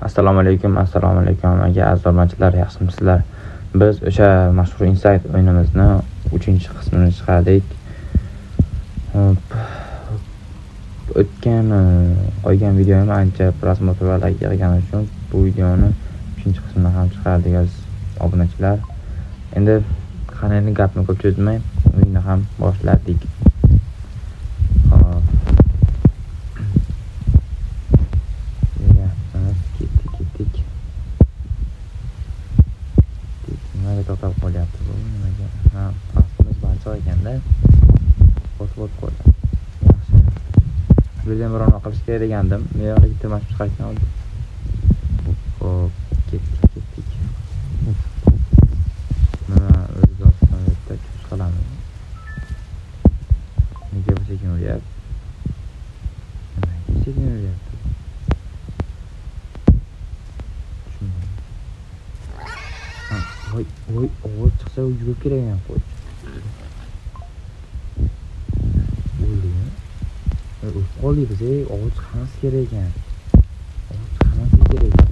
Assalomu alaykum, assalomu alaykum hammaga, aziz obunachilar, yaxshimisizlar? Biz o'sha mashhur Inside o'yinimizni 3-qismini chiqardik. Hop. O'tgan qo'ygan videoim ancha просмотр va like yig'gani uchun bu videoni 3-qismini ham chiqardik, aziz obunachilar. Endi qani, endi gapni ko'p cho'zmay, o'yinni ham boshladik. Hop. Yurganmiz, ketdik, ketdik. Ketdik. Nimaga to'xtab qolyapti bu? Nimaga? Ha, pastimiz barcha ekanda. Bosib o'tib qo'ydi. Yaxshi. Birdan birovni qilish kerak degandim. Bu yoqqa tirmashib chiqarkan oldi. Xo'p, ketdik, ketdik. Nima o'zi doston yerda cho'chqalamiz. Nega bu sekin uryapti? Nimaga sekin uryapti? Tushunmadim. Ha, voy, voy, ovoz chiqsa u yugurib kelar qo'y. O'ldimi? O'lib qoldik biz, ey, ovoz chiqarmasi kerak ekan. Ovoz chiqarmaslik kerak ekan.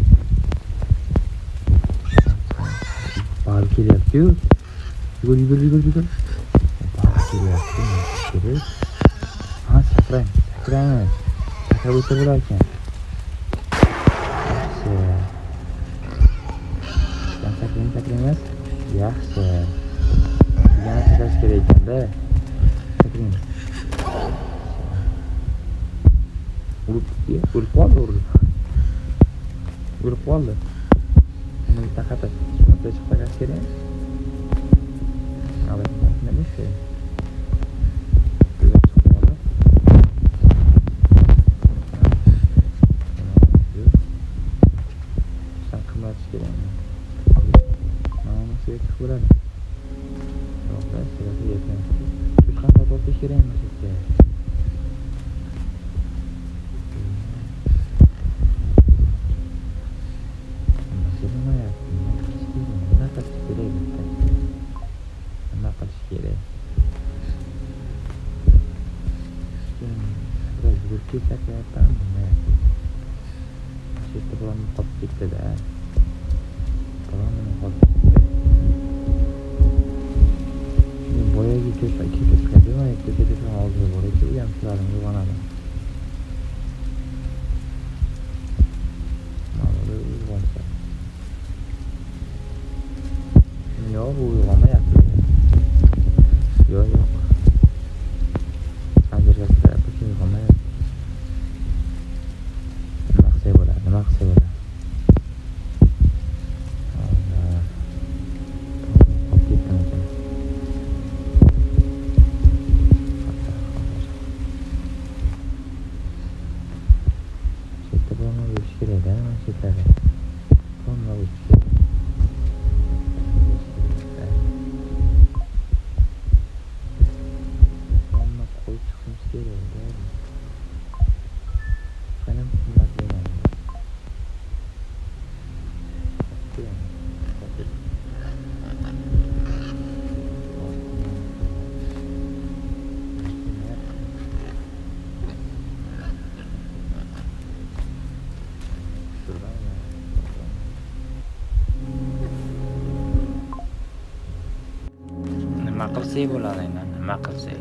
Baribir kelyapti-yu. Yugur, yugur, yugur, yugur. Baribir kelyapti, nima qilish kerak? Ha, sakraymiz, sakraymiz. Sakrab o'tsa bo'lar ekan. Yaxshi. Yana sakraymiz, sakraymiz. Yaxshi. Yana sakrash kerak ekanda. Sakraymiz. Urib, o'lib qoldi, urib. O'lib qoldi. Uni bitta xato. Shuni chiqib sakrash kerak. Nima shu? Chiqib qoldi. San qimlatish kerakmi? Mana bu chiqib bo'ladi. Yo'qda, sirasi yetmayapti. Cho'chqani topib olish kerak emas yerga. Nima bo'lmayapti? Nima qilish kerak? Nima qilish kerak bitta? Nima qilish kerak? Sakrab yugurib ketsak bo'lmayapti. Shu yerda birovni qolib ketdi-da. Birovni qolib ketdi. Boyagi cho'chqa, ikki cho'chqa, mana ikkita cho'chqa oldida bor edi, u ham shularni uyg'onadi. Mana uyg'onsa. Yo'q, bu uyg'onmayapti. Yo'q, yo'q. Zanjirga kirib, uyg'onmayapti. Nima qilsak bo'ladi? Nima qilsak bo'ladi? Allah. Qolib ketdimikan? Shu yerda birovni bo'lishi kerak-da, mana shu yerlarda. Birovni bo'lishi kerak. Birovni qo'yib chiqishimiz kerak-da. Qani qimmat degan. Nima qilsak bo'ladi endi? Nima qilsak?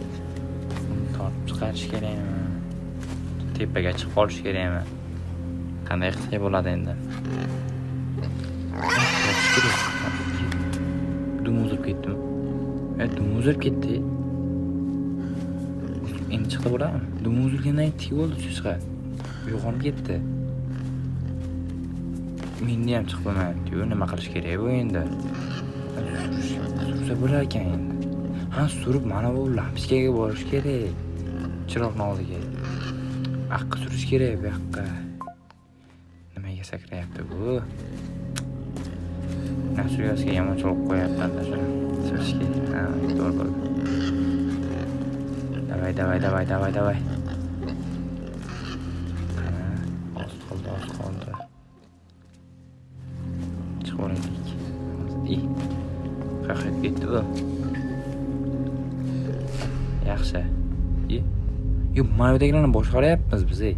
Uni tortib chiqarish kerakmi? Tepaga chiqib qolish kerakmi? Qanday qilsak bo'ladi endi? Tortish kerak. Dum uzilib ketdimi? Dum uzilib ketdi. Endi chiqdi bo'ladimi? Dum uzilgandan keyin tik bo'ldi cho'chqa. Uyg'onib ketdi. Menda ham chiqib bo'lmayapti-yu. Nima qilish kerak bu endi? Sursa bo'lar ekan endi. Ha, surib mana bu lampochkaga borish kerak. Chiroqni oldiga. Aqqa surish kerak bu yoqqa. Nimaga sakrayapti bu? Nasuyasiga yomon cholib qo'yapti shuni. Surish kerak. Ha, to'g'ri bo'ldi. Давай, давай, давай, давай, давай. Qani, oz qoldi, oz qoldi. Chiqib olaylik. I. Qayerga ketdi bu? Yaxshi. I. Yo'q, mana bu yerdagilarni boshqaryapmiz biz, ey.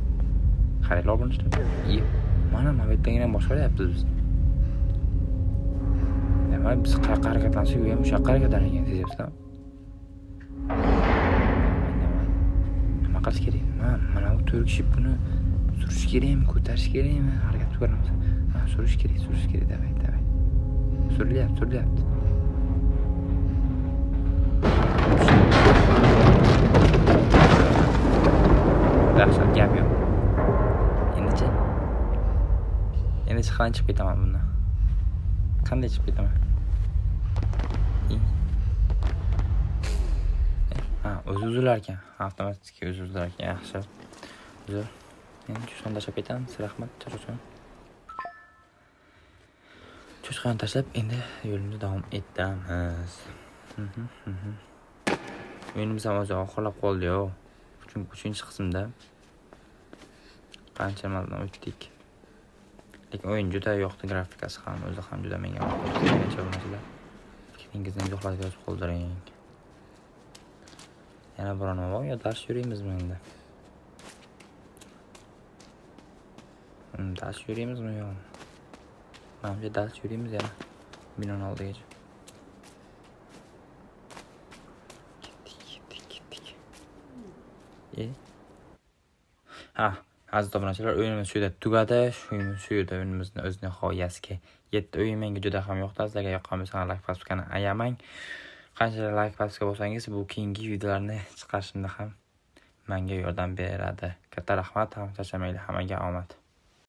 Qaranglar, obunachilar. Mana bu yerdagina ham boshqaryapmiz biz. Demak, biz qayoqqa harakatlansak, u ham o'sha yoqqa harakatlanar ekan, sezyapsizlarmi? Давай. Nima qilish kerak? Nima? Mana bu 4 kishi buni surish kerakmi, ko'tarish kerakmi? Harakat qilib ko'ramiz. Ha, surish kerak, surish kerak. Давай, давай. Surilyapti, surilyapti. Dahshat, gap yo'q. Endichi? Endi qanday chiqib ketaman bundan? Qanday chiqib ketaman? I. Ha, o'zi uzilar ekan. Avtomatik o'zi uzilar ekan. Yaxshi. Uzr. Endi cho'chqani tashlab ketamiz. Rahmat, cho'chqa. Cho'chqani tashlab, endi yo'limizni davom etamiz. O'yinimiz ham o'zi oxirlab qoldi-yu. Chunki uchinchi qismda qancha nimadan o'tdik. Lekin o'yin juda yoqdi, grafikasi ham, o'zi ham juda menga ma'qul. Sizlargacha bo'lmasalar, fikringizni izohlarga yozib qoldiring. Yana biror nima bormi yo dars yuraymizmi endi? Dars yuraymizmi yo'qmi? Manimcha dars yuraymiz yana binoni oldigacha. Ketdik, ketdik, ketdik. E? Ha, aziz obunachilar, o'yinimiz shu yerda tugadi. Shu yerda o'yinimizni o'z nihoyasiga yetdi. O'yin menga juda ham yoqdi. Sizlarga yoqqan bo'lsa, like bosishni ayamang. Qancha like bosgan bo'lsangiz, bu keyingi videolarni chiqarishimda ham menga yordam beradi. Katta rahmat, ham charchamanglar, hammaga omad.